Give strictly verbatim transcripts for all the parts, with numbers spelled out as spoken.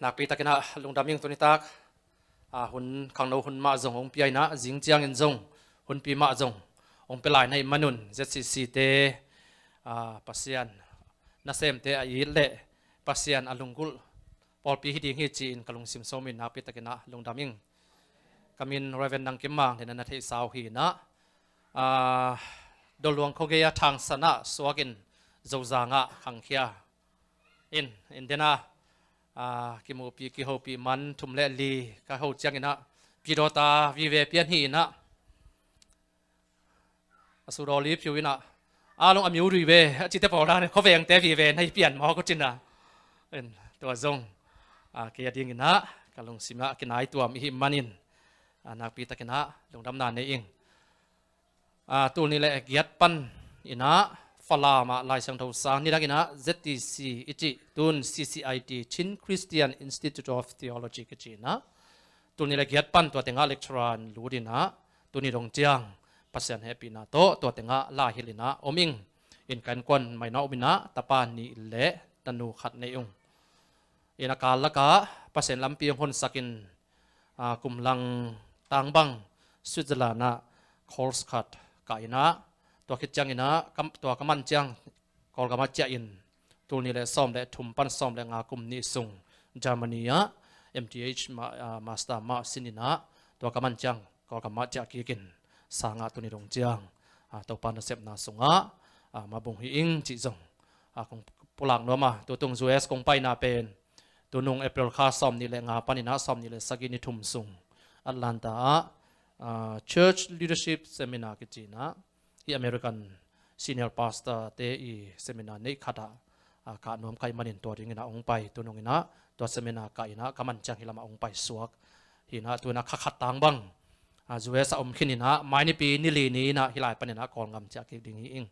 Nakpi takin ah lungdam ing tuni tak. Ah, hun khangno hun mah zong hong pia in ah, zing ciangin zong hunpi mah zong hong pia lai na hih manun Z C C te, ah, Pasian nasemte a it leh Pasian a lunggulh pawlpi hi ding hi ci-in ka lungsim sawmin nakpi takin ah lungdam ing. Ka min Reverend Nang Kim Mang, den a na theihsa uh hi in ah, ah, Doluang khua gei-a Thangsan ah suakin Zozang ah khangkhia in, in den a, ah, kimuhpih kihopih man thum le li ka ho ciangin ah pidawta vive pian hi in ah, a sudawli phiu in ah, a long a miu rui ve a cite pawl dan khuavengte vive na hi pian mawk uh cin ah. In, tua zong, ah, kei a dingin ah ka lungsim ah kinaituam i hih manin, ah, nakpi takin ah lungdamna nei ing. Ah, tul nih le giat pan in ah Falam ah Lai Siangtho sang nidakin ah Z T C i cih, tun C C I T, Chin Christian Institute of Theology kici in ah, tul nih le giat pan tua tengah lecturer in lut in ah, tuni dong ciang Pasian hehpihna tawh tua tengah lai hilh in ah om ing. In ka innkuan mah in ah om in ah, tapa nih le tanu khat nei ung. In a kal lakah Pasian lampi hong honsakin, ah, kum lang tang bang Switzerland ah course khat kah in ah, tua khit ciangin ah kam, tua ka man ciang Kawlgam ah ciah in, tul nih le sawm le thum pan sawm le nga kum nih sung Germany ah M T H ma-, ah, master mah sin in ah, tua ka man ciang Kawlgam ah ciah kik in, sang ah tuni dong ciang, ah, Topa nasepna sungah, ah, mah bung hi ing cih zong, ah, kong pulak nuam a, tutung U S kong paina pen tunung April kha sawm nih le nga pan in ah sawm nih le sagih ni thum sung Atlanta ah, ah, Church Leadership Seminar kici in ah, hih American senior pastor te i seminar neih khat ah, ah, kah nuam ka hih manin tua dingin ah hong pai, tunung in ah tua seminar kah in ah ka man ciang hih lamah hong pai suak hi in ah, tu in ah kha khat tang bang, ah, U S ah om khin in ah, mai nipi ni li ni in ah hih lai pan in ah Kawlgam ciah kik ding hi ing.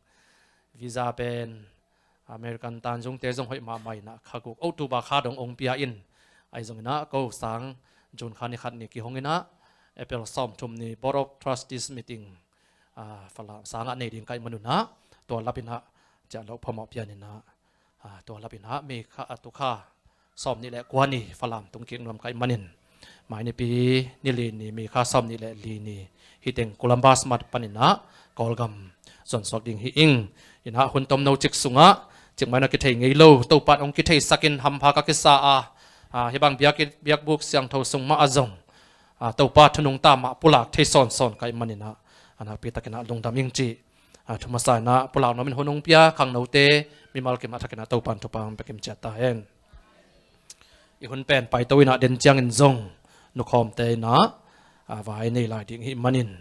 Visa pen American tanzungte zong hoih mahmah in ah kha guk October kha dong hong pia in, ahi zongin ah ko sang June kha ni khat ni kihong in ah, April sawm thum ni Board of Trustees meeting, ah, Falam sang ah nei ding ka hih manun ah, tua lap in ah ciah loh phamawh pian in ah, ah, tua lap in ah May kha, ah, tu kha sawm nih le kua ni Falam tung kik nuam ka hih manin, mai nipi ni li ni, May kha sawm nih le li ni, hih teng Columbus mah pan in ah Kawlgam zon suak ding hi ing. In ah hun tomno cik sungah, cikmah in ah kithei ngei lo, Topa in hong kitheisakin hampha ka kisa a, ah, hih bang biak, biakbuk siangtho sung mah ah zong, ah, Topa thu nungta mah pulak thei sawnsawn ka hih manin ah, ah, nakpi takin ah lungdam ing cih, ah, thu masa in ah pulak nuamin hun hong pia khangnote mimal kim ah thakin ah Topa in thupha hong pia kim ciat ta hen. I hun pen paito in ah den ciangin zong nukhawmte in ah, ah, vai nei lai ding hih manin,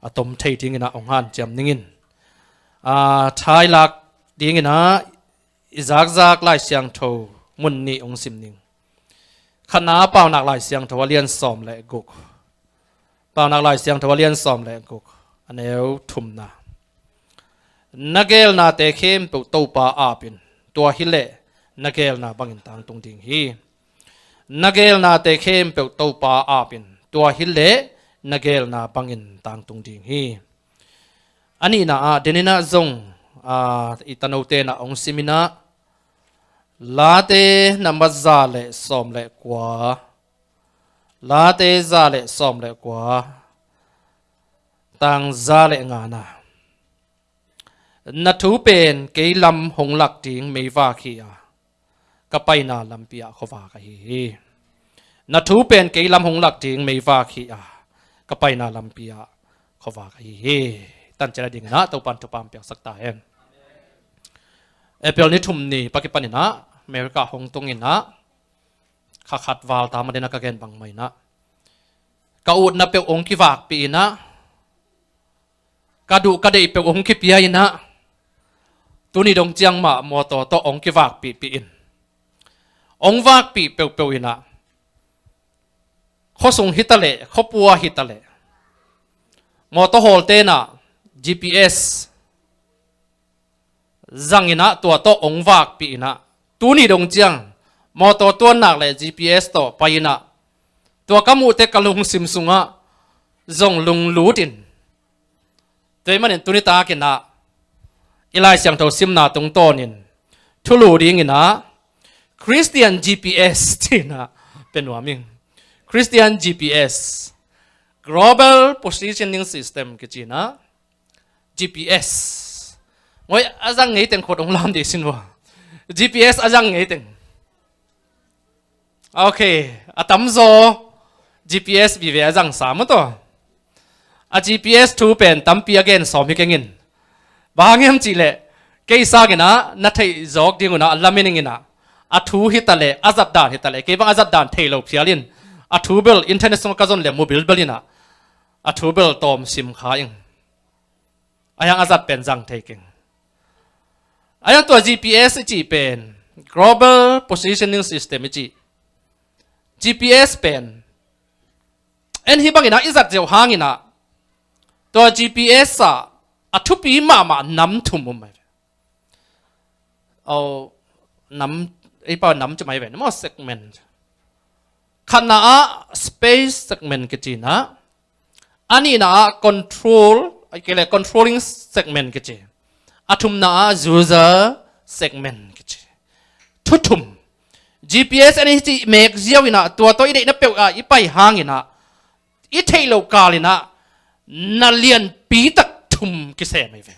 a tom thei dingin ah hong hanciam ning in. Ah, thailak dingin ah i zakzak Lai Siangtho mun nih hong sim ning. Khatna, Paunak Lai Siangtho a lian sawm le guk. Paunak Lai Siangtho a lian sawm le guk, a neu thumna. Na geelnate khempeuh Topa ap in, tua hileh na geelna bangin tangtung ding hi. Na geelnate khempeuh Topa ap in, tua hileh na geelna bangin tangtung ding hi. A nihna ah, den in ah zong, ah, i tanote in ah hong sim in ah, Late nambat za le sawm le kua, Late za le sawm le kua, tang za le ngana. Na thu pen kei lam hong lak ding meivak hi a, ka paina lampi ah khuavak ahi hi. Na thu pen kei lam hong lak ding meivak hi a, ka paina lampi ah khuavak ahi hi. Tancian a dingin ah Topa in thupha hong piaksak ta hen. April ni thum ni pakipan in ah America hong tung in ah, kha khat val ta mah den a ka gen bang mah in ah, ka utna peuh hong kivakpih in ah, ka duh ka deih peuh hong kipia in ah, tuni dong ciang mah mawtaw tawh hong kivakpihpih in, hong vakpih peuhpeuh in ah, khuasung hi ta leh, khuapua hi ta leh, mawtaw hawlte in ah G P S zang in ah, tua tawh hong vakpih in ah, tuni dong ciang mawtaw tuannak le G P S tawh pai in ah, tua ka muhte ka lungsim sungah zong lunglut in, tua ahih manin tuni takin ah i Lai Siangtho simna tungtawnin thulu dingin ah Christian G P S ci in ah, Pe nuam ing. Christian G P S, Global Positioning System kici in ah, G P S. Ngoi a zang ngei teng khut hong lam dih sin vua. G P S a zang ngei teng. Ok, a tamzaw G P S vive a zangsa maw taw. A G P S thu pen tampi a gen sawm hi keng in. Bang hang hiam cih leh, kei sangin ah na theih zawk ding un ah a lamen ing in ah, a thu hi ta leh, a zat dan hi ta leh, kei bang a zat dan thei lo phial in, a thu bel internet sungah ka zon leh mu bilbel in ah, a thu bel tawm sim kha ing. A hiang a zat pen zang thei keng. A hiang tua G P S i cih pen, Global Positioning System i cih G P S pen, en hih bangin ah i zat ziau hangin ah, tua G P S ah a thupi mahmah nam thum om mai ve. Aw, nam, ei pau nam ci mai ve, maw, segment. Khatna ah space segment kici in ah, a nihna ah control, a kei leh controlling segment kici. A thumna ah user segment kici. Thu thum. G P S en i cih mek ziau in ah, tua tawh i deihna peuh ah i pai hangin ah, i theih loh kal in ah na lianpi tak thum kisem hi ve.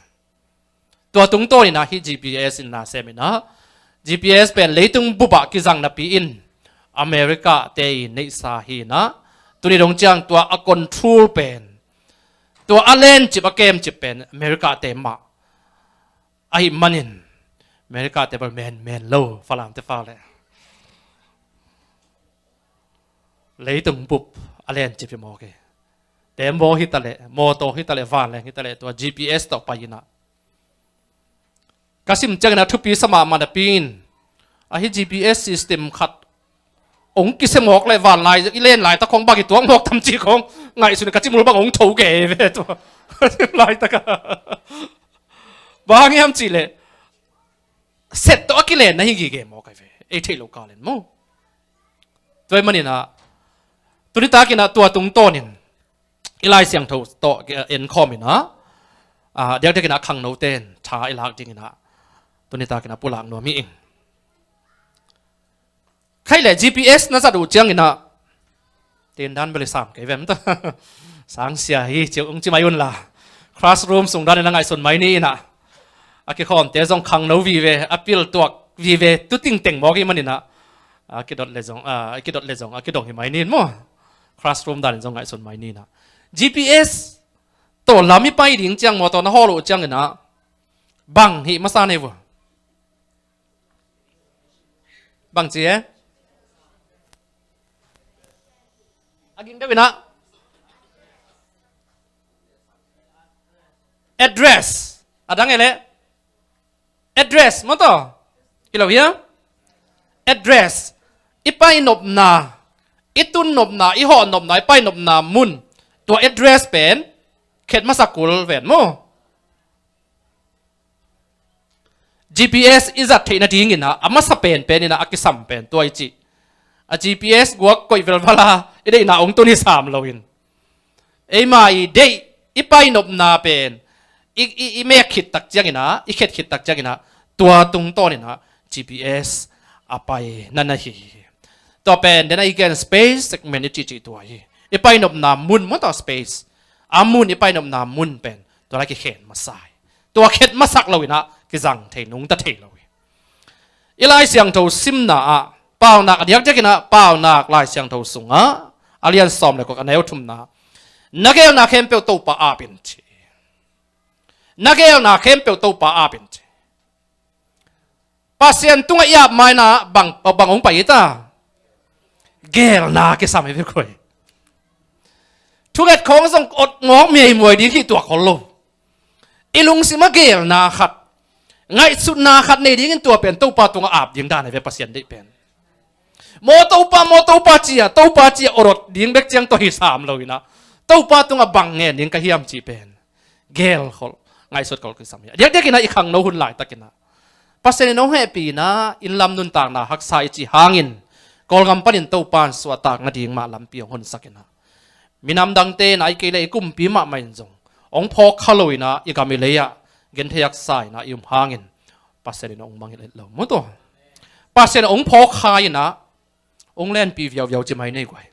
Tua tungtawn in ah hih G P S in na sem in ah, G P S pen leitung bup ah kizang napi in America te i neihsa hi in ah, tuni dong ciang tua a control pen, tua a lencip a kemcip pen America te mah ahih manin, America te bel menmen lo, Falam te fa leh leitung bup a lencip hi mawk hi. Tembaw hi ta leh, mawtaw hi ta leh, vanleng hi ta leh, tua G P S tawh pai in ah, ka sim ciangin ah thupi sa mahmah napi in, a hih G P S system khat hong kisem mawk leh, vanlai i len laitak khong bang i tuak mawk tam cih khong ngaihsun in ka cimul bang hong tho gei ve tua. Laitak ah, bang hang hiam cih leh, set tawh a kilenna hi gige mawk ai ve, ei theih loh kal in maw. Tua ahih manin ah, tuni takin ah tua tungtawn in i Lai Siangtho tawh en khawm in ah, a, diakdiakin ah khangnote in tha i lak dingin ah tuni takin ah pulak nuam hi ing. Khaih leh G P S na zat uh ciangin ah, tin dan bel i sam kei vem ta. Sangsia hi ci, hong ci mai un la. Classroom sung danin a ngaihsun mai ni in ah, a kikhawmte zong khangno vive, a piltuak vive, tu tingteng mawk hi manin ah, a kidot leh zong, a kidot leh zong a kidong hi mai ni in maw. Classroom danin zong ngaihsun mai ni in ah, G P S tawh lam i pai ding ciang, mawtaw na hawl uh ciangin ah, bang hih masa nei vua? Bang ci e? A ging deuh in ah, address. A dang e leh, address maw taw. Hi lo hia? Address. I pai nopna, i tun nopna, i hawh nopna, i pai nopna mun, tua address pen khet masa kul ven maw. G P S i zat theih nadingin ah, a masa penpen in ah a kisam pen tua i cih, a G P S guak koih velval a i deihna hong tun hi sam loin, eima i deih, i pai nopna pen i, i, i mek khit tak ciangin ah, i khet khit tak ciangin ah, tua tungtawn in ah G P S a pai na na hi hi. Tua pen den a i gen space segment i cihcih tua hi. I pai nopna mun maw taw, space, a mun, i pai nopna mun pen tua la kikhen masa hi. Tua khet masak lo in ah kizang thei nungta thei lo hi. I Lai Siangtho simna ah, Paunak a diakdiakin ah, Paunak Lai Siangtho sungah a lian sawm leh kua, a neu thumna, na geelna khempeuh Topa ap in ci. Na geelna khempeuh Topa ap in ci. Pasian tungah i ap ma in ah bang, bang hong pai i ta? Geelna kisam hi ve koi. Thunget khawng zong ot ngawk miaimuai ding hi tuak khol lo. I lungsim a geelna khat, ngaihsutna khat nei dingin tua pen Topa tungah ap ding dan hi ve, Pasian deih pen. Maw Topa, maw Topa ci a, Topa ci a ot ot ding bek ciang tawh hi sam lo in ah, Topa tungah bang ngen ding ka hiam cih pen geel khol, ngaihsut khol kisam hi. A diakdiakin ah i khangno hun laitakin ah, Pasian in hong hehpihna, inn lam nuntakna haksa i cih hangin, Kawlgam panin Topa in suahtakna ding mah lampi hong honsak in ah, minam dangte in ah, ahih kei leh i kumpi mahmah in zong hong phawk kha lo in ah, i gam i lei ah genthei haksa in ah i um hangin, Pasian in hong mangngilh het lo maw taw. Pasian in hong phawk kha in ah, ong lenpi viauviau ci mai nei guai.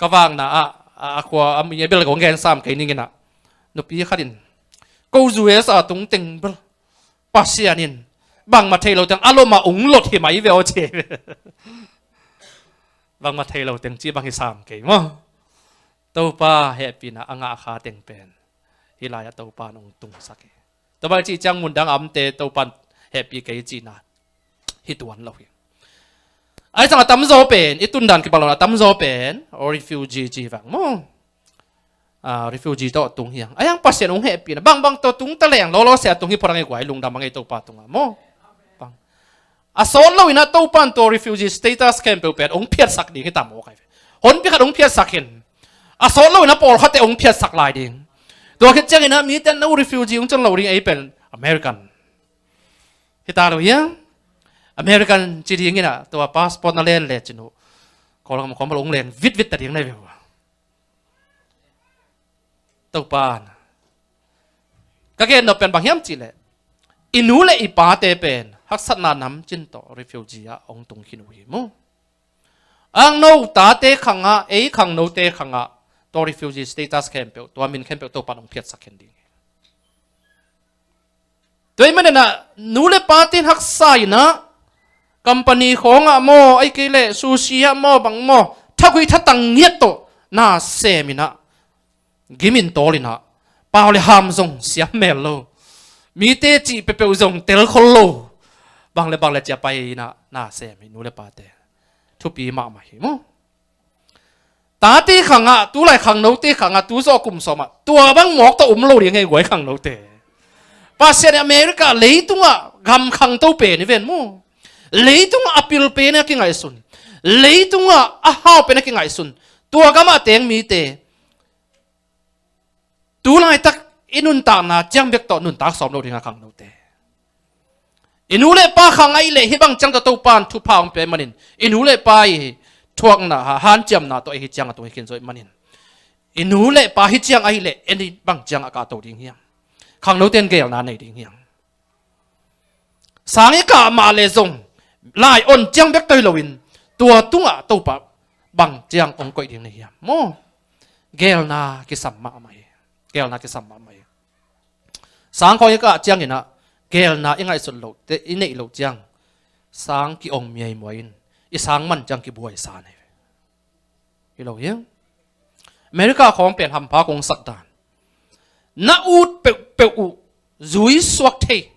Ka vakna ah, a, a khua a mi a bel kong gen sam kei ning inah, nupi khat in, ko U S a tung teng bel Pasian in bangmah thei lo teng a lomah ong lot hi mai ve aw ci. Bangmah thei lo teng ci bang hi sam kei maw. Topa hehpihna a ngah kha teng pen hih lai-ah Topa in ong tungsak hi. Tua bang cih ciang mundang a omte Topa in hehpih kei cihna hi tuan lo hi. Ahi zong a tamzaw pen, i tundan kipan lo a tamzaw pen refugee ci vang maw. Ah, refugee tawh tung hi hang. Ahi hang Pasian ong hehpihna bangbang tawh tung ta leng lawlaw sia tung hi phot hang e guai, lungdam hang e Topa tungah maw. Bang a sawt lo inah Topa in tua refugee status khempeuh pen ong phiatsak ding hi ta maw kai ve. Honpi khat ong phiatsak hin, a sawt lo inah pawlkhatte ong phiatsak lai ding. Tua khit ciang inah mite no refugee ong cang lo ding, ei pen American hi ta lo hiam? American ci ding inah tua passport na len le cin uh, Kawlgam khawng bel ong leng vitvit ta ding na hi ve uh. Topa in ka gen nop pen bang hiam cih leh, i nu le i pate pen haksatna namcin tawh refugee ah ong tung khin uh hi maw. Ang no tate khangah, ei khangnote khangah tua refugee status khempeuh, tua min khempeuh Topa in ong phiatsak khin ding hi. Tua ahih manin ah nu le pate in haksa inah company khawngah maw, ahih kei leh sushi ah maw, bang maw, thagui thatang ngiat tawh na sem inah, gim in tawl inah, pau le ham zong siam mel lo, mite cih peuhpeuh zong telkhol lo, bang le bang le ci a pai inah na sem hi nu le pate. Thupi mahmah hi maw. Tate khangah, tulai khangnote khangah, tu zawh kum sawmah tua bang mawk tawh um lo ding hi guai khangnote. Pasian in America leitungah gam khangto pen hi ven maw. Leitungah a pil pen a kingaihsun, leitungah a hau pen a kingaihsun, tua gamah teng mite tulaitak i nuntakna ciang bek tawh nuntak sawm lo ding a khangnote. I nu le pa khang ahih leh hih bang ciang tawh Topa in thupha ong pia ahih manin, i nu le pa i thuakna, ha, hanciamna tawh i hih ciang a tung hi khin zo ahih manin, i nu le pa hih ciang ahih leh en hih bang ciang a kahto ding hiam? Khangnote in geelna nei ding hiam? Sang i kah mah leh zong lai on ciang bek tawh hi loin, tua tungah Topa bang ciang ong koih ding na hiam maw? Geelna kisam mahmah hi. Geelna kisam mahmah hi. Sang khawng i kah ciang inah geelna i ngaihsut loh te, i neih loh ciang sang ki-ong miaimuai in, i sang man ciang kibuai sa nei ve. Hi lo hiam? America khawng pen hampha kong sak dan, na ut peuhpeuh uh zui suak thei,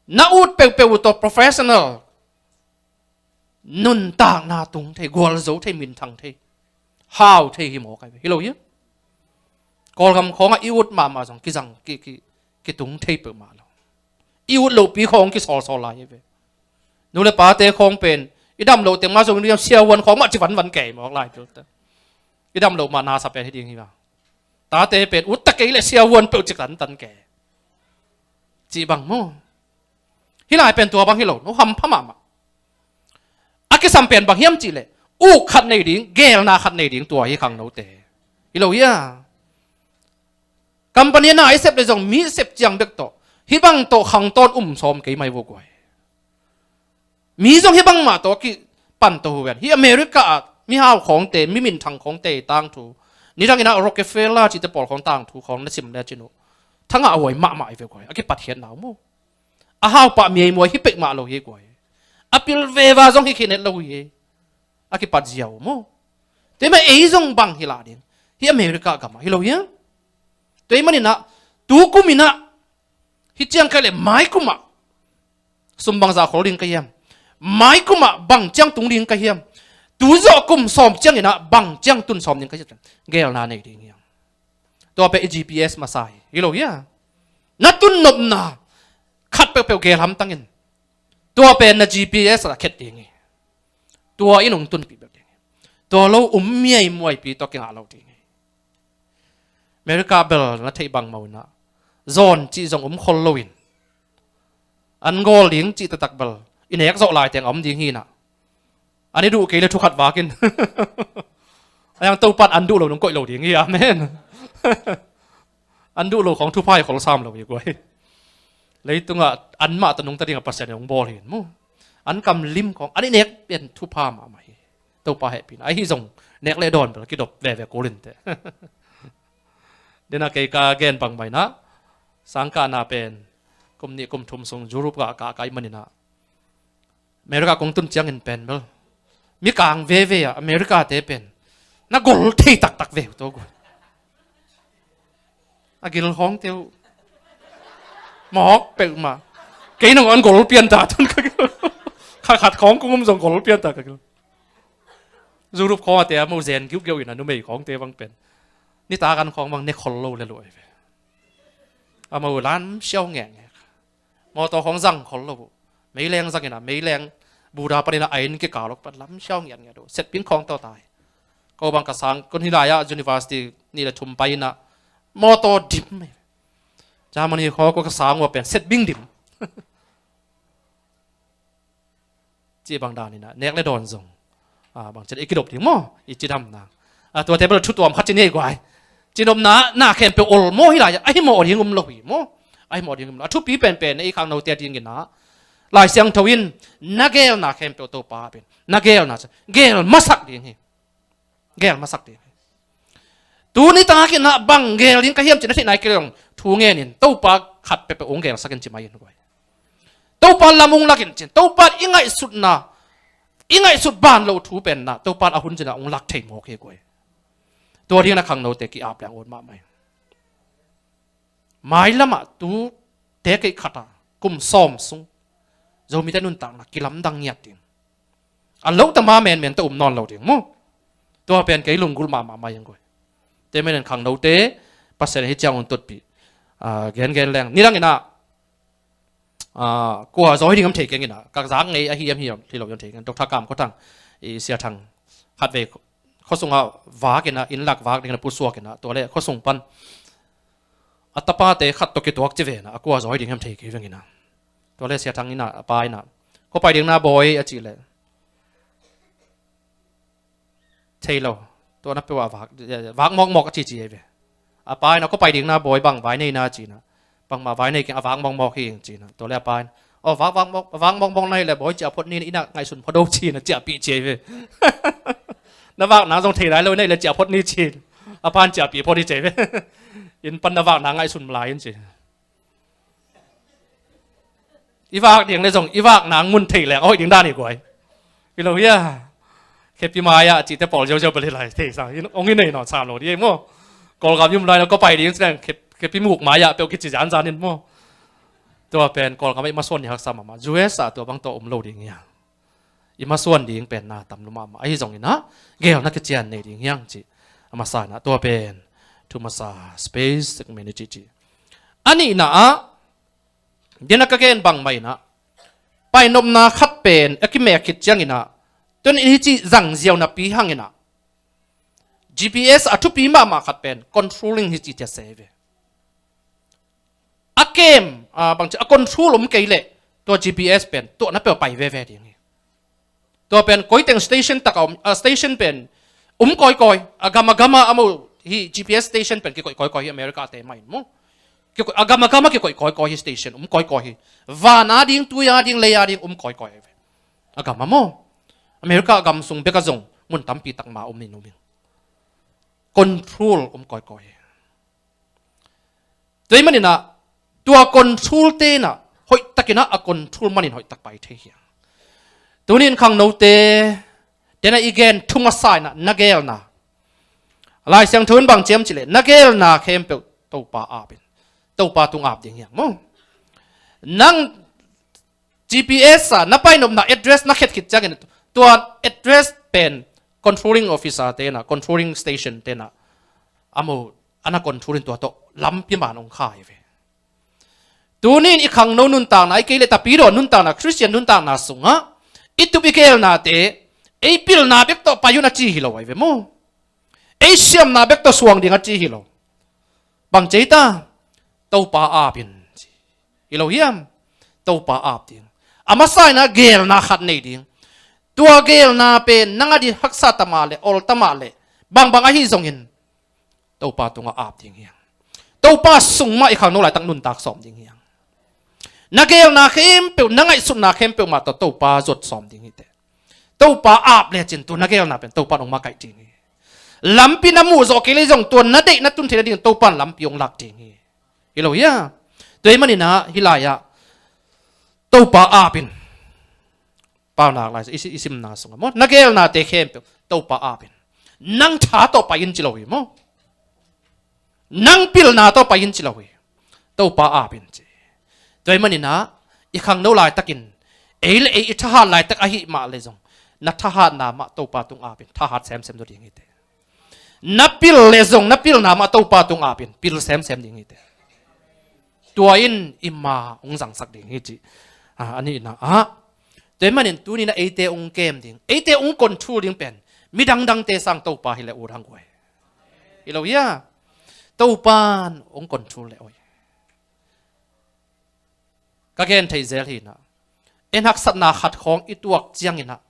na ut peuhpeuh uh tawh professional nuntakna tung thei, gualzo thei, minthang thei, hau thei hi maw kai ve. Hi lo hiam? Kawlgam khawngah i ut mahmah zong kizang, ki, ki, kitung thei peuhmah lo. I ut lohpi khawng kisawlsawl lai hi ve. Nu le pate khawng pen i dam loh teng mah zong i siavuan khawng mah ci vanvan kei mawk lai pilte. I dam loh mah nasa pen hi ding hi va. Tate pen ut ta kei leh siavuan peuh ci tantan kei, ci bang maw. Hih lai pen tua bang hi lo, no hampha mahmah. A kisam pen bang hiam cih leh, uk khat nei ding, geelna khat nei ding, tua hi khangnote. Hi lo hia? Company na i sep leh zong mi sep ciang bek tawh, hih bang tawh khangto in um sawm kei mai vo guai. Mi zong hih bangmah tawh kipan to uh ven. Hih America ah mihau khawngte, mi minthang khawngte tangthu, nidang inah Rockefeller cihte pawl khawng tangthu khawng na sim le cin uh, thangah huai mahmah hi ve guai. A kipatkhiatna uh maw. A hau pah miaimuai hi peuhmah lo hi guai. A pil veva zong hi khin het lo hi. A kipat ziau maw. Tua ahih manin ei zong bang hi lah ding. Hih America gamah hi lo hiam? Tua ahih manin ah, tu kum inah, hih ciang kei leh mai kumah sum bangzah khol ding ka hiam? Mai kumah bang ciang tung ding ka hiam? Tu zawh kum sawm ciang inah bang ciang tun sawm ding ka hiam? Geelna nei ding hiam? Tua pen i G P S masa hi. Hi lo hia? Na tun nopna khat peuhpeuh geel hamtang in. Tua pen na G P S ah khet ding hi. Tua in ong tunpih bek ding hi. Tua lo um miaimuaipi tawh kingah lo ding hi. America bel na theih bang mawh inah, zawn cih zong um khol loin, an gawl ding cih taktak bel i nek zawh lai teng a om ding hi inah. An i duh kei le thukhat vak in. Ahi hang Topa in an duh lo nong koih lo ding hi. Amen. An duh lo khawng thupha hi khol sam lo hi guai. Leitungah anmah tawh nungta dingah Pasian in hong bawl hi in maw. An kam lim khawng an i nek pen thupha mahmah hi. Topa hehpihna ahi zong nek le dawn bel kidop veve kul inteh. Dena kei ka gen bang mah inah sangkahna pen kum nih kum thum sung Europe gah ka kai maninah America kong tun ciangin pen bel mi kang veve ah America te pen na gol thei taktak ve uh tawh gol. A gil khawng teu mawk peuhmah. Kei nangawn gol pianta tun ka gil. Kha khat khawng kong um zong gol pianta ka gil. Europe khawng a te a mo zen giugiau in a numei khawng te bang pen nitak an khawng bang ne khol lo le luai ve. A mo lam siau ngenge. Mawtaw khawng zang khol lo uh. Meileng zangin a meileng buda panin a ain kikal lok pat lam siau ngiatngiat uh. Setping khawng tawh tai. Ko bang ka sang kon hilai ah university nih le thum pai inah mawtaw dim. Germany khaw ko ka sang ua pen setbing dim. Ci bang dan inah nek le dawn zong bang cin i kidop ding maw i cidam nang. Tua table thutuam khat ci nei guai. Cinopna na khempeuh ol maw hilai ah ahi mawh ding um lo hi maw. Ahi mawh ding um lo a thupi penpen i khangnote a ding inah Lai Siangtho in na gelna khempeuh Topa pen na gelna gel masak ding hi. Gel masak ding hi. Tuni tangah kinah bang gel ding ka hiam cin a theih nai kei leng thu ngenin Topa khat peuhpeuh ung gelsak in ci mai in guai. Topa lam ung lakin cin Topa i ngaihsutna i ngaihsut ban lo thu penna Topa a hun cinah ung lak thei mawk hi guai. Tua dingin a khangnote ki-ap leng ut mahmah hi. Mailamah tu te keih khata kum sawm sung Zomite nuntakna kilamdang ngiat ding. A lo tama menmen tawh um nawn lo ding mu. Tua pen kei lunggulh mahmah mai ang koi. Te menen khangnote Pasian hi ciang un tutpih gengen leng nidang inah kua zawi ding am thei keng inah ka zak ngei ahi am hi lo am thei keng. Dr. Kam Khua Thang i Sia Thang khatvei khuasungah vak inah inn lak vak ding inah pusuak inah tua le khuasung pan a tapate khat tawh kituak ci ve inah a kua zawi ding hiam thei kei veng inah tua le Sia Thang inah a pa inah kua pai ding na bawi a cih le thei lo. Tua na peuh a vak mawkmawk a cici ei ve. A pa inah kua pai ding na bawi bang vai nei na ci inah bangmah vai nei keng a vak mawkmawk hi ing ci inah tua le a pa inah aw vak mawkmawk na hi le bawi ciah phot ni inah ngaihsun phot do ci inah ciahpih ci ei ve. Na vak nang zong thei lai lo na hi le ciah phot ni ci inah a pa in ciahpih phot hi ci ei ve. Inn pan na vak nang ngaihsun lai in ci. I vak ding le zong i vak nang mun thei leng a hoih ding dan hi guai. I lo hia. Khepi mai-ah cihte pawl ziauziau bali lai thei sa ong i nei nawn sam lo dih ei maw. Kawlgam i um lai na kua pai ding ci leng khepi muk mai-ah peuh kici zanzan in maw. Tua pen Kawlgam ah i masuan ni haksa mahmah. U S ah tua bang tawh um lo ding hia. I masuan ding pen na tam lu mahmah ahi zong inah gel na kician nei ding hiang cih a masa inah tua pen thu masa space segment i cih cih. A nihna ah dena ka gen bang mah inah painopna khat pen a kimek khit ciang inah tun in hi cih zangziau napi hang inah G P S a thupi mahmah khat pen controlling hi cih tia se ve. A kem bangci a control om kei leh tua G P S pen tuahna peuh pai veve ding hi. Tua pen koiteng station taka om a station pen um kawikawi a gam a gama a mo hi G P S station pen kikoih kawikawi hi America te mah in mu. A gam a gama kikoih kawikawi hi station um kawikawi hi. Van a ding tui a ding lei a ding um kawikawi hi ve. A gam a maw America a gam sung bek a zong mun tampi tak ma um in um in control um kawikawi hi. Tua ahih maninah tua control tenah hoihtakinah a control manin hoihtak pai thei hi. Tunin khangnote tena i gen thu masa inah na gelna Lai Siangtho in bang ciam cileh na gelna khempeuh Topa apin Topa tung ap ding hiang maw. Nang G P S a na painopna address na khet khit ciangin tua address pen controlling officer tenah controlling station tenah a mo ana control in tua tawh lampi man ong kha hi ve. Tunin i khangno nuntakna i kei le tapidaw nuntakna Christian nuntakna sungah i tup i gelnate ei pilna bek tawh pai un a ci hi lo ai ve mu. Ei siamna bek tawh suang ding a ci hi lo. Bang cei ta Topa apin ci hi lo hiam. Topa ap ding a masa inah gelna khat nei ding. Tua gelna pen nang a di haksa tamah le ol tamah le bangbang ahi zongin Topa tungah ap ding hiang. Topa sung mah i khangno laitak nuntak sawm ding hiang. Na gelna khempeuh, na ngaihsutna khempeuh mah tawh Topa zuat sawm ding hi teh. Topa ap lecin tua na gelna pen Topa in hong makaih ding hi. Lampi na muh zawh kei leh zong tua na deih na tun theih nading Topa in lampi hong lak ding hi. Hi lo hia? Tua ahih manin ah hih lai-ah Topa ap in. Paunak lai i si-, i simna sungah maw, na gelnate khempeuh Topa ap in. Nang tha tawh pai in ci lo hi maw. Nang pilna tawh pai in ci lo hi. Topa ap in ci. Tua ahih manin ah i khangno laitakin ei le ei i thahat laitak ahih mah leh zong na thahatna mah Topa tung ap in thahat semsem zaw ding hi teh. Na pil leh zong na pilna mah Topa tung ap in pil semsem ding hi teh. Tua in i ma hong zangsak ding hi ci. A, a nihna ah, tua ahih manin tuni-in ah eite hong kem ding, eite hong control ding pen midang dangte sang Topa hi leh ut hang guai. Hi lo hia? Topa in hong control leh oi. Ka gen thei zel hi-in ah, en haksatna khat khawng i tuak ciangin ah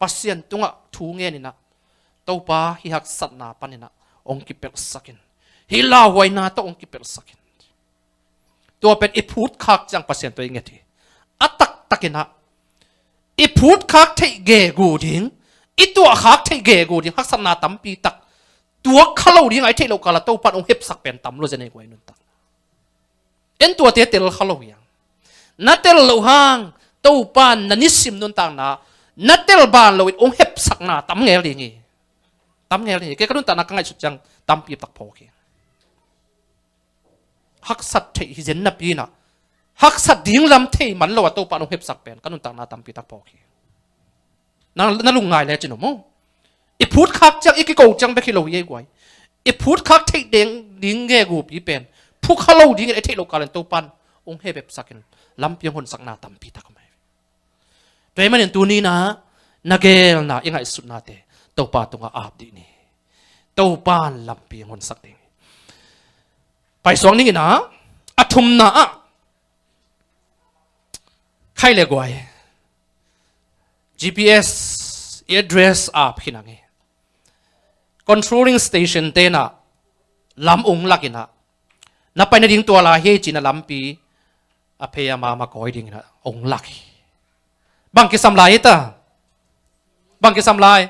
Pasian tungah thu ngenin ah Topa hih haksatna panin ah hong kipelhsak in, hih lauhuaina tawh hong kipelhsak in. Tua pen i phutkhak ciang Pasian tawh i nget hi. A taktakin ah i phutkhak theih gegu ding, i tuahkhak theih gegu ding haksatna tampi tak tuak kha lo ding a i theih loh kal ah Topa in hong hepsak pen tam lua zen ei guai nuntak. En tuate tel kha lo hi hang. Na tel loh hang Topa in na nisim nuntakna na tel ban loin hong hepsakna tam ngel ding hi. Tam ngel ding hi. Kei ka nuntakna ka ngaihsut ciang tampi tak phawk hi. Haksat theih hi zen napi-in ah haksat ding lam thei man lo a Topa in hong hepsak pen ka nuntakna tampi tak phawk hi. Na, na lungngai lecin om maw. I phutkhak ciang i kiko ciang bek hi lo hi ei guai. I phutkhak theih ding, ding gegu pi pen phu kha lo dingin i theih loh kal in Topa in hong hepsak in lampi hong honsakna tampi tak om hi. Tua ahih manin tuni-in ah na gelna i ngaihsutnate Topa tungah ap dih ni. Topa in lampi hong honsak ding hi. Paisuak ning in ah, a thumna ah khai le guai, G P S i address ap khin ang hi. Controlling station te in ah lam hong lak in ah, na pai nading tua lai hi ci-in ah lampi a phei a mama kawi dingin ah hong lak hi. Bang kisam lai hi ta? Bang kisam lai?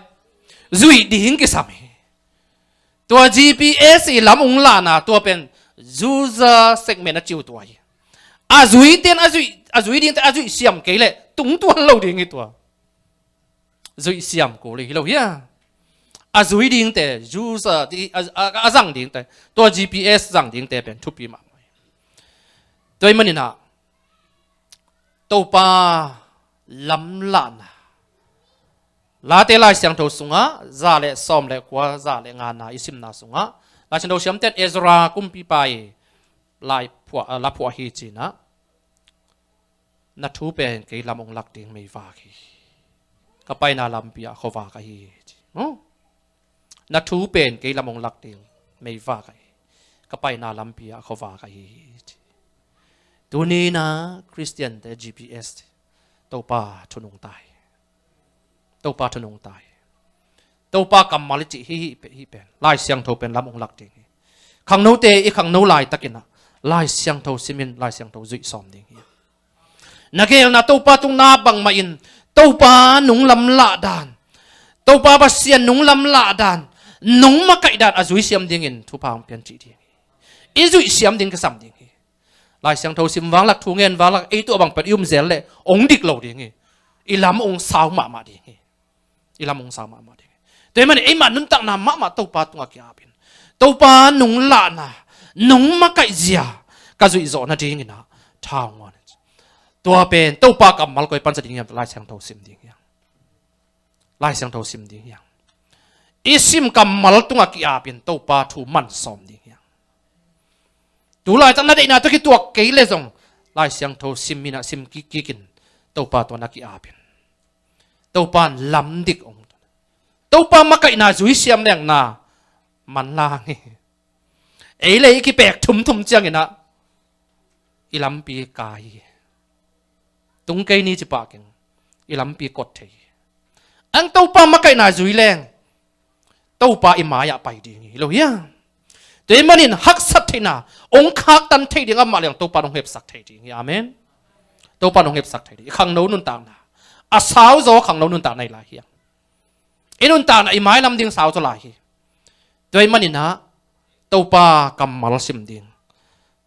Zuih ding kisam hi. Tua G P S i lam hong lakna tua pen user segment a ci uh tua hi. A zuite in a zuih, a zui dingte a zuih siam kei leh tungtuan lo ding hi tua. Zuih siam kul hi lo hia? A zui dingte, user, a, a, a zang dingte, tua G P S zang dingte pen thupi mahmah hi. Tua ahih manin ah Topa lamlahna, Late Lai Siangtho sungah za le sawm le kua, za le ngana i simna sungah Lai Siangtho siamte in Ezra kumpipa i lai phuah, la phuah hi ci-in ah, na thu pen kei lam hong lak ding meivak hi. Ka paina lampi ah khuavak ahi hi ci. Huh? Na thu pen kei lam hong lak ding meivak ahi hi. Ka paina lampi ah khuavak ahi hi ci. Tuni-in ah Khristiante G P S Topa thu nungta hi. Topa thu nungta hi. Topa kammal i cih hi, hi pe-, hi pen Lai Siangtho pen lam hong lak ding hi. Khangnote i khangno laitakin ah Lai Siangtho simin Lai Siangtho zuih sawm ding hi. Na gelna Topa tung na bangmah in Topa nung lamlah dan, Topa Pasian nung lamlah dan, nung makaih dan a zui siam dingin thupha hong pian cih ding hi. I zuih siam ding kisam ding hi. Lai Siangtho sim vanglak, thu ngen vanglak, ei tuah bang pen i um zel leh hong dik lo ding hi. I lam hong sau mahmah ding hi. I lam hong sau mahmah ding hi. Tua ahih manin eimah nuntakna mahmah Topa tungah ki-ap in, Topa nung lahna, nung makaih zia ka zuih zawh nadingin ah tha hong guan in. Tua pen Topa kammal koi pansa ding hiam? Lai Siangtho sim ding hi hang. Lai Siangtho sim ding hi hang. I sim kammal tungah ki-ap in Topa thu man sawm ding hi hang. Tu laitak na deihna tawh kituak kei leh zong Lai Siangtho sim in ah, sim kikkik in Topa tungah na ki-ap in, Topa in lam dik hong, Topa makaihna zui siam leng na manlang hi. Ei le ei kipek thumthum ciangin ah i lampi kai hi. Tung kei ni ci pah keng, i lampi kot thei hi. Ang Topa makaihna zui leng Topa i mai-ah pai ding hi lo hia? Tua ahih manin haksat theihna hong khaktan thei ding amah leng Topa in hong hepsak thei ding hi. Amen. Topa in hong hepsak thei ding. I khangno nuntakna, a sauzaw khangno nuntakna hi lai hi hang. I nuntakna i mailam ding sauzaw lai hi. Tua ahih manin ah Topa kammal sim ding.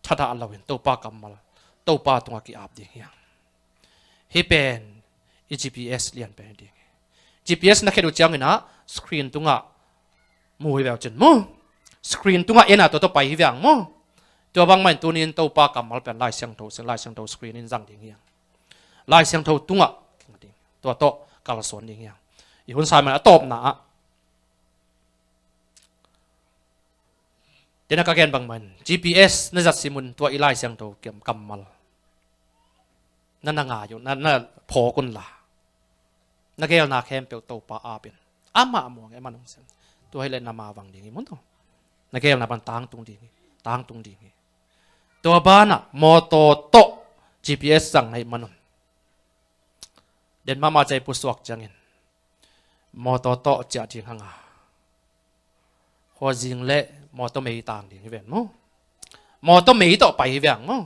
Thadah loin Topa kammal, Topa tungah ki-ap ding hi hang. Hih pen i G P S lian pen hi ding hi. G P S na khet uh ciangin ah screen tungah mu hi ve uh cin maw. Screen tungah en a, tua tawh pai hi ve hang maw. Tua bangmah in tuni in Topa kammal pen Lai Siangtho, Lai Siangtho screen in zang ding hi hang. Lai Siangtho tungah tua tawh kalsuan ding hi hang. I hun sa ahih manin a tawpna ah, tua in ka gen bangmah in G P S na zat sim un, tua i Lai Siangtho kam-, kammal na, na ngai un, na, na phawk unla, na geelna khempeuh Topa ap in. Amah muang e, amah nong sem. Tua hileh na mavang ding hi maw. Na geelna pan tangtung ding hi, tangtung ding hi. Tua banah mawtaw tawh G P S zang na hih man un, den mahmah ciang i pusuak ciangin mawtaw tawh ciah ding hang a, khuazing leh mawtaw mei tang ding hi ven maw. Mawtaw mei tawh pai hi ve hang maw.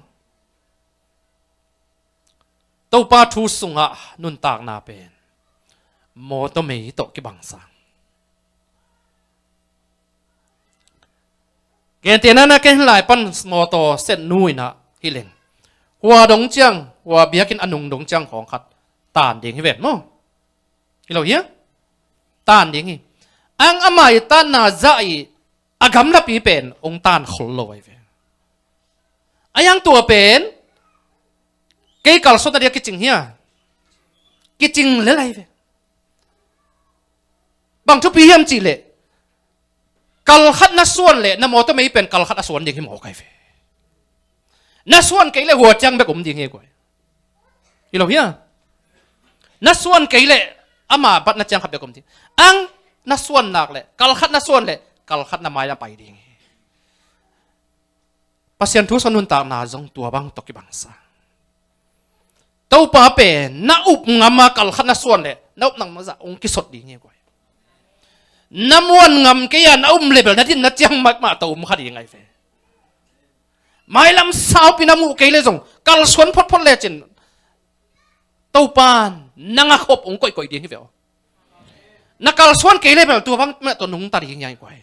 Topa thu sungah nuntakna pen mawtaw mei tawh kibang sa. Gentehna-in ah ken hih lai pan mawtaw set nu in ah hi leng, hua dong ciang, hua biakinn a nung dong ciang khawng khat tan ding hi ven maw. Hi lo hia? Tan ding hi. Ang ama i tanna zah i a gamlapi pen hong tan khol lo ahi ve. A yang tua pen kei kalsuan a dia kicing hia? Kicing lel ahi ve. Bang thupi hiam cih leh, kal khat na suan leh na mawtaw mei pen kal khat a suan ding hi mawk ahi ve. Na suan kei leh hua ciang bek om ding hi guai. Hi lo hia? Na suan kei leh ama batna ciang khat bek om ding. Ang na suan nak leh, kal khat na suan leh, kal khat na mai-ah pai ding hi. Pasian thu sung nuntakna zong tua bang tawh kibang sa. Topa pen na up ngam a kal khat na suan leh, na up ngam zah hong kisot ding hi guai. Na muan ngam kei a na um leh bel na dinna ciang mahmah tawh um kha ding ahi ve. Mailam saupi na muh kei leh zong kalsuan photphot lecin Topa in nang a khop hong koihkoih ding hi ve aw. Na kalsuan kei leh bel tua bang mah tawh nungta ding hi guai.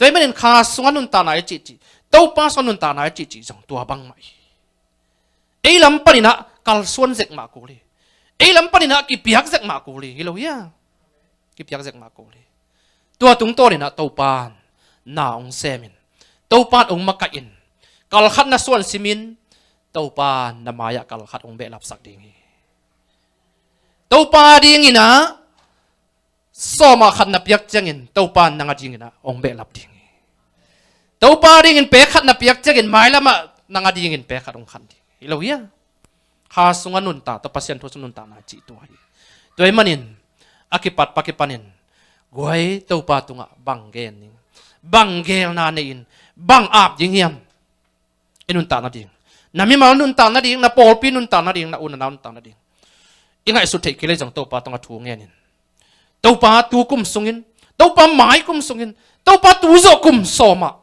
Tua ahih manin kha sungah nuntakna i cihcih, Topa sungah nuntakna i cihcih zong tua bangmah hi. Ei lam panin ah kalsuan zek mah kul hi. Ei lam panin ah kipiak zek mah kul hi. Hi lo hia? Kipiak zek mah kul hi. Tua tungtawnin ah Topa in na hong semin, Topa in hong makaih in, kal khat na suan simin, Topa in na mai-ah kal khat hong behlapsak ding hi. Topa dingin ah sawm ah khat na piak ciangin Topa in nang a dingin ah hong behlap ding hi. Topa dingin pek khat na piak ciangin mailam ah nang a dingin pek khat hong khan ding hi. Hi lo hia? Kha sungah nuntak tawh, Pasian thu sung nuntakna cih tua hi. Tua ahih manin a kipat pa kipanin guai, Topa tungah bang gen ding, bang geelna nei-in, bang ap ding hiam? I nuntak nading, na mimal nuntak nading, na pawlpi nuntak nading, na u na nau nuntak nading i ngaihsut theih kei leh zong Topa tungah thu ngenin, Topa tu kum sungin, Topa mai kum sungin, Topa tu zawh kum sawm ah,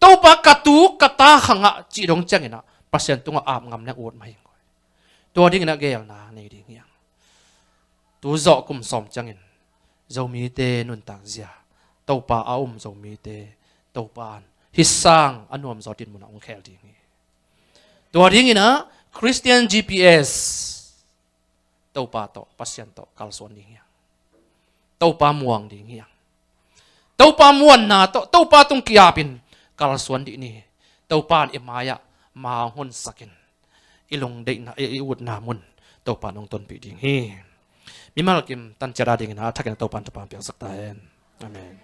Topa ka tu ka ta khangah cih dong ciangin ah Pasian tungah ap ngam leng ut mah hi. Tua dingin ah geelna nei ding hi hang. Tu zawh kum sawm ciangin Zomite nuntak zia, Topa a um Zomite Topa in hih sang a nuamzaw dinmun ah hong khel ding hi. Tua dingin ah Christian G P S, Topa tawh, Pasian tawh kalsuan ding hi hang. Topa muang ding hi hang. Topa muanna tawh, Topa tung ki-apin kalsuan dih ni. Topa in i mai-ah ma hong honsakin i lungdeihna, i, i utna mun Topa in hong tonpih ding hi. Mimal kim tan ciat a dingin a thakin Topa in thupha piaksak ta hen. Amen.